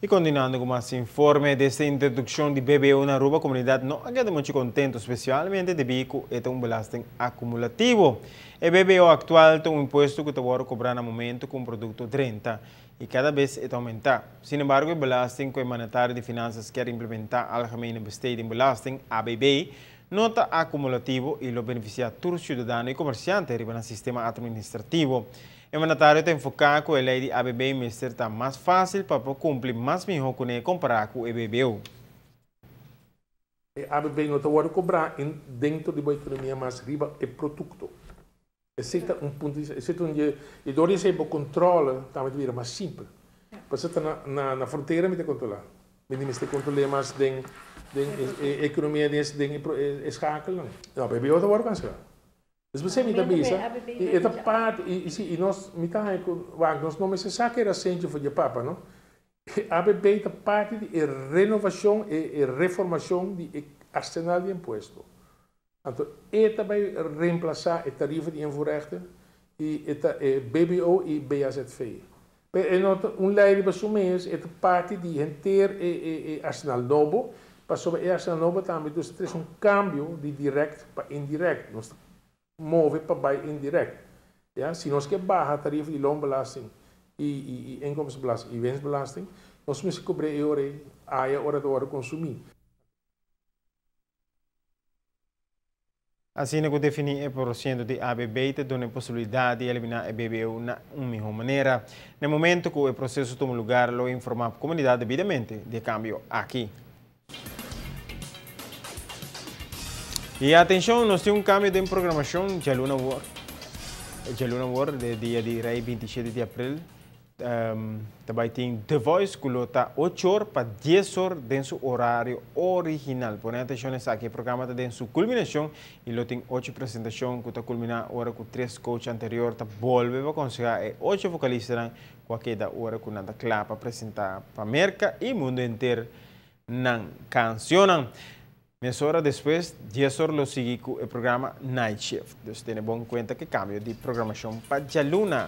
Y continuando cu mas informe, desde introduccion di BBO na Aruba, comunidad no a keda mucho contento, specialmente debi cu e ta un belasting acumulativo. E BBO actual ta un impuesto cu ta wordo cobra na momento cu un producto drenta y cada bes e ta aumenta. Sin embargo, e belasting cu e mandatario di Finanzas kier implementa, Algemene Besteding Belasting, ABB, no ta acumulativo y lo beneficia tur ciudadano y comerciante riba nan sistema administrativo. E mandatario ta enfoca cu e ley di ABB mester ta mas facil pa por cumpli mas miho cune compara cu e BBO. E ABB no ta wordo cobra dentro di bo economia mas riba e producto. Esey ta un punto di esey ta un dje y door di esey bo controle tambe ta bira mas simpel. Pasobra ta na na frontera mi ta controla. Mi di mester control'é mas den den e economia den den e schakelnan. No, BBO ta wordo cancela. Dus p'esei mi ta bisa, i e ta parti, i si, i nos, mi ta haña ku, wak, nos no mester sa ku e rasentje for dje papa, no. E ABB ta parti di e renovashon, e e reformashon di e arsenal di impuesto. Anto e ta bai remplasá e tarifa di invoerrechten i e ta e BBO i BAZV. Pero e no ta un lei riba su mes, e ta parti di henter e e e arsenal nobo, pasobra e arsenal nobo tambe dus ta trese un kambio di dirèkt pa indirèkt. Nos ta move pa bai indirèkt. Ya, si nos ke baha tarifa di loonbelasting i i i inkomstenbelasting i winstbelasting, nos mester kobr'é e ora ei aya ora ta wòrdu konsumí. Asina cu defini e porciento di ABB ta duna e posibilidad di elimina e BBO na un miho manera. Na e momento cu e proceso tuma lugar lo informa comunidad debidamente di e cambio aki. Y atencion, nos tin un cambio den programacion djaluna awor. Djaluna awor, de dia di Rey 27 di april. Ta bai tin The Voice ku lo ta ocho or pa dies or den su orario original. Pone atenshon esaki, e programa ta den su kulminashon i lo tin ocho presentashon ku ta kulminá ora ku tres coach anterior ta bolbe pa konsehá e ocho vokalistanan ku a keda ora ku nan ta kla pa presentá pa Merka i mundu henter nan kansionnan. Mesora despues, dies or lo sigui ku e programa Night Shift. Dus tene bon kuenta ku e kambio di programashon pa djaluna.